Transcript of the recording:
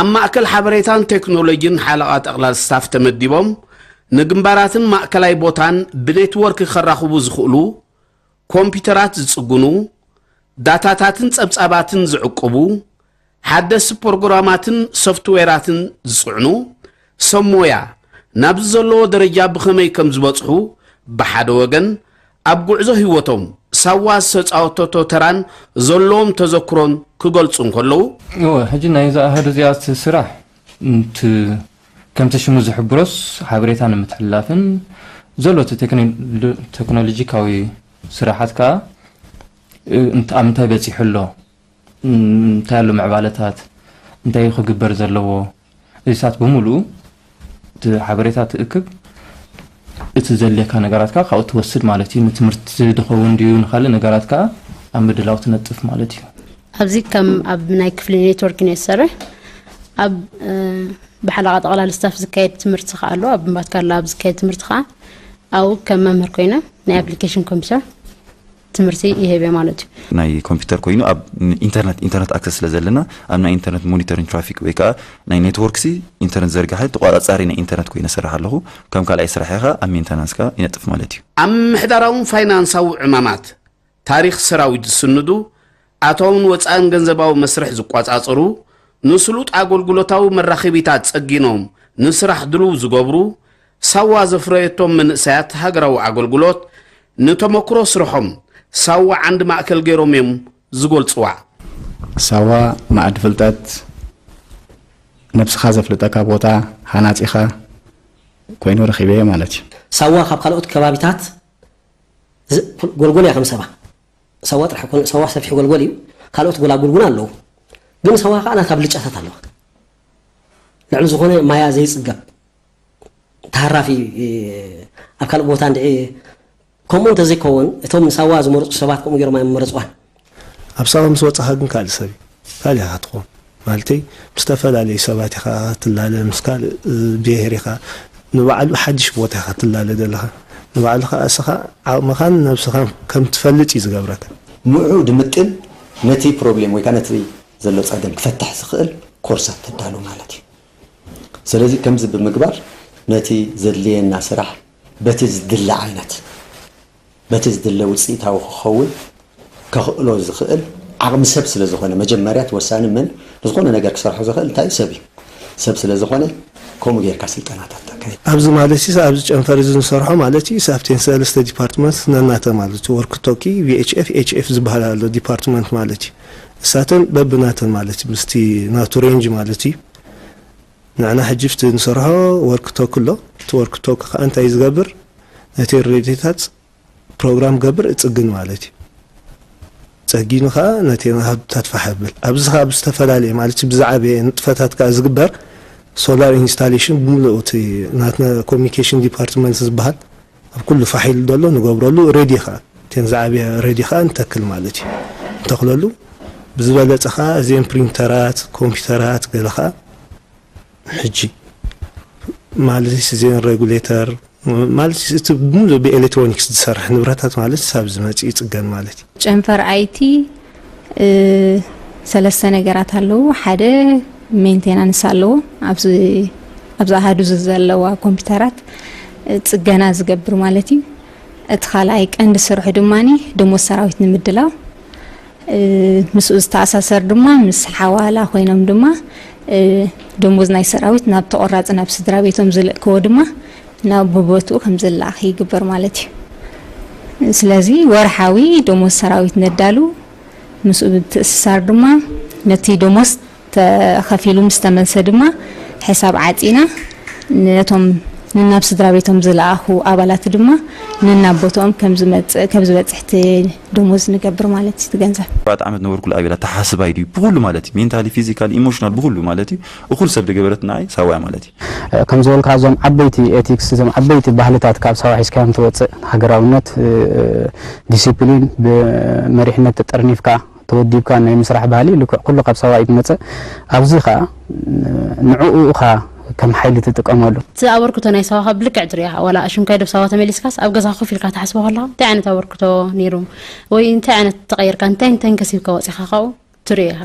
ኣብ ማእከል ሓበሬታን ቴክኖሎጂን ሓለቓ ጠቕላል ስታፍ ተመዲቦም ንግንባራትን ማእከላይ ቦታን ብኔትወርክ ከራኽቡ ዝኽእሉ ኮምፒውተራት ዝጽግኑ፣ ዳታታትን ጸብጻባትን ዝዕቅቡ፣ ሓደስቲ ፕሮግራማትን ሶፍትዌራትን ዝጽዕኑ ሰብ ሞያ ናብዚ ዘለዎ ደረጃ ብኸመይ ከም ዝበጽሑ ብሓደ ወገን ኣብ ጉዕዞ ህይወቶም ሳዋ ዝተጻወተቶ ተራን ዘለዎም ተዘክሮን ክገልጹ እንከለዉ፣ እወ፣ ሕጂ ናይዛ ኣሃዱ እዚኣ እቲ ስራሕ እንት-፣ ከምቲ ሽሙ ዝሕብሮስ ሓበሬታ ንምትሕልላፍን ዘሎ እቲ ቴክኖ-፣ ቴክኖሎጂካዊ ስራሓት ከኣ እ-፣ እንት-፣ ኣብ ምንታይ በጺሑ ኣሎ፣ እም፣ እንታይ ኣሎ ምዕባለታት፣ እንታይ እዩ ክግበር ዘለዎ፣ እዚታት ብምሉኡ እቲ ሓበሬታ ትእክብ፣ እቲ ዘድልየካ ነገራት ከኣ ካብኡ ትወስድ ማለት እዩ። ንትምህርቲ ዝኸውን ድዩ ንኻልእ ነገራት ከኣ ኣብ ምድላው ትነጥፍ ማለት እዩ። ኣብዚ ከም ኣብ ናይ ክፍሊ ኔትወርክ እዩ ዝሰርሕ። ኣብ፣ እ፣ ብሓለቓ ጠቕላሊ ስታፍ ዝካየድ ትምህርቲ ከኣ ኣሎ። ኣብ ምባትካላ ኣብ ዝካየድ ትምህርቲ ከኣ ኣብኡ ከም መምህር ኮይነ ናይ ኣፕሊኬሽን ኮምፒውተር ትምህርቲ ይህብ እየ ማለት እዩ። ናይ ኮምፒውተር ኮይኑ ኣብ ኢንተርነት፣ ኢንተርነት ኣክሰስ ስለ ዘለና ኣብ ናይ ኢንተርነት ሞኒተሪንግ ትራፊክ ወይ ከኣ ናይ ኔትወርክ ሲ ኢንተርነት ዘርጋሒ ተቋጻጻሪ ናይ ኢንተርነት ኮይነ እሰርሕ ኣለኹ። ከም ካልኣይ ስራሕ ከኣ ኣብ ሜንተናንስ ከኣ ይነጥፍ ማለት እዩ። ኣብ ምምሕዳራውን ፋይናንሳዊ ዕማማት ታሪኽ ሰራዊት ዝስንዱ፣ ኣታውን ወጻእን ገንዘባዊ መስርሕ ዝቋጻጸሩ፣ ንስሉጥ ኣገልግሎታዊ መራኸቢታት ጸጊኖም ንስራሕ ድሉው ዝገብሩ፣ ሳዋ ዘፍረየቶም መንእሰያት ሃገራዊ ኣገልግሎት ንተመክሮ ስርሖም ሳዋ ዓንዲ ማእከል ገይሮም እዮም ዝገልጽዋ። ሳዋ መኣዲ ፍልጠት፣ ነብስኻ ዘፍልጠካ ቦታ፣ ሃናጺኻ ኮይኑ ረኺበዮ ማለት እዩ። ሳዋ ካብ ካልኦት ከባቢታት ዝ-፣ ጎልጎል እያ ከም ሰባ። ሳዋ ጥራሕ ኣይኮነ፣ ሳዋ ሰፊሕ ጎልጎል እዩ። ካልኦት ጎላጉል እውን ኣለዉ። ግን ሳዋ ከዓ ናታ ብልጫታት ኣለዋ። ልዕሊ ዝኾነ ማያ ዘይጽገብ ተሃራፊ፣ እ፣ ኣብ ካልእ ቦታ እንድዒ ከምኡ እንተዘይከውን እቶም ንሳዋ ዝመርጹ ሰባት ከምኡ ገይሮም ኣይመረጽዋን። ኣብ ሳዋ ምስ ወጻኻ ግን ካልእ ሰብ እዩ። ካልእ ኢኻ ትኾን። ማለተይ ምስ ዝተፈላለዩ ሰባት ኢኻ ትላለ፣ ምስ ካልእ፣ እ፣ ብሄር ኢኻ። ንባዕሉ ሓድሽ ቦታ ኢኻ ትላለ ዘለኻ። ንባዕልኻ እስኻ ዓቕምኻን ነብስኻን ከም ትፈልጥ እዩ ዝገብረካ። ምዑ ድምጥን ነቲ ፕሮብሌም ወይ ከዓ ነቲ ዘሎ ጸገም ክፈታሕ ዝኽእል ኮርሳት ተዳሉ ማለት እዩ። ስለዚ ከምዚ ብምግባር ነቲ ዘድልየና ስራሕ በቲ ዝድለ ዓይነት፣ በቲ ዝድለ ውፅኢታዊ ክኸውን ከኽእሎ ዝኽእል ዓቕሚ ሰብ ስለ ዝኾነ፣ መጀመርያ እቲ ወሳኒ መን ንዝኾነ ነገር ክሰርሖ ዝኽእል እንታይ እዩ? ሰብ እዩ። ሰብ ስለ ዝኾነ ከምኡ ጌርካ ስልጠናታት ተካይድ። ኣብዚ ማለት እዩ፣ ኣብዚ ጨንፈር እዚ ንሰርሖ ማለት እዩ፣ ኣብተን ሰለስተ ዲፓርትመንት ነናተ ማለት እዩ፣ ወርክ ቶኪ፣ ቪ ኤች ኤፍ፣ ኤች ኤፍ ዝበሃል ኣሎ ዲፓርትመንት ማለት እዩ። እሳተን በብናተን ማለት እዩ፣ ምስቲ ናቱ ሬንጅ ማለት እዩ። ንዕና ሕጂ ኣብቲ ንሰርሖ ወርክ ቶክ ኣሎ። እቲ ወርክ ቶክ ከኣ እንታይ ዝገብር? ነቲ ሬድዮታት ፕሮግራም ገብር እጽግን ማለት እዩ። ጸጊኑ ከኣ ነቲ ሃብታት ፋሕ የብል። ኣብዚ ከኣ ብዝተፈላለየ ማለት እዩ፣ ብዝዓበየ ንጥፈታት ከኣ ዝግበር ሶላር ኢንስታሌሽን ብምልኡ እቲ ናትና ኮሚኒኬሽን ዲፓርትመንት ዝበሃል ኣብ ኩሉ ፋሕ ኢሉ ዘሎ ንገብረሉ፣ ሬድዮ ከኣ እተን ዝዓበያ ሬድዮ ከኣ ንተክል ማለት እዩ። ንተክለሉ ብዝበለጸ ከኣ እዚአን ፕሪንተራት፣ ኮምፒውተራት ገለ ከኣ ሕጂ ማለት እዚአን ሬጉሌተር ማለት እቲ ብምሉእ ብኤሌክትሮኒክስ ዝሰርሕ ንብረታት ማለት ሳብ ዝመጽእ ይጽገን ማለት እዩ። ጨንፈር ኣይቲ፣ እ፣ ሰለስተ ነገራት ኣለዉ። ሓደ ሜንቴናንስ ኣለዎ። ኣብዚ፣ ኣብዚ ኣሃዱ እዚ ዘለዋ ኮምፒውተራት፣ እ፣ ጽገና ዝገብር ማለት እዩ። እቲ ካልኣይ ቀንዲ ስርሑ ድማኒ ደሞዝ ሰራዊት ንምድላው፣ እ፣ ምስኡ ዝተኣሳሰር ድማ ምስ ሓዋላ ኮይኖም ድማ፣ እ፣ ደሞዝ ናይ ሰራዊት ናብ ተቆራጺ ናብ ስድራ ቤቶም ዝልእክዎ ድማ ናብ ብቦትኡ ከም ዝለኣኽ ይግበር ማለት እዩ። ስለዚ ወርሓዊ ደሞዝ ሰራዊት ነዳሉ፣ ምስኡ ብትእስሳር ድማ ነቲ ደሞዝ ተኸፊሉ ምስ ተመልሰ ድማ ሕሳብ ዓጺና ነቶም ንናብ ስድራ ቤቶም ዝለኣኹ ኣባላት ድማ ነናብ ቦትኦም ከም ዝመጽእ፣ ከም ዝበጽሕ እቲ ደሞዝ ንገብር ማለት እዩ፣ እቲ ገንዘብ። ኣርባዕተ ዓመት ነበርኩ ኣብ ኢላ ተሓስብ ኣይድዩ ብኹሉ ማለት እዩ። ሜንታሊ፣ ፊዚካሊ፣ ኢሞሽናል ብኹሉ ማለት እዩ። እኹል ሰብ ዝገበረት ንዓይ ሳዋ እያ ማለት እዩ። ከም ዝበልካ እዞም ዓበይቲ ኤቲክስ፣ እዞም ዓበይቲ ባህልታት ካብ ሳዋ ሒዝካዮም ትወጽእ፣ ሃገራውነት፣ እ፣ ዲሲፕሊን፣ ብመሪሕነት ተጠርኒፍካ ተወዲብካ ናይ ምስራሕ ባህሊ ልክዕ ኩሉ ካብ ሳዋ እዩ ዝመጽእ። ኣብዚ ኸኣ ንዕኡ ኢኻ ከም ሓይሊ ትጥቀመሉ። እቲ ኣበርክቶ ናይ ሳዋ ካብ ብልክዕ ትሪኦ ኢኻ። ዋላ ሽምካይ ዶብ ሳዋ ተመሊስካስ ኣብ ገዛ ኮፍ ኢልካ ትሓስቦ ከለኻ እንታይ ዓይነት ኣበርክቶ ነይሩ? ወይ እንታይ ዓይነት ተቐይርካ? እንታይ እንታይ ከሲብካ ወጺኻ ካብኡ ትሪኦ ኢኻ?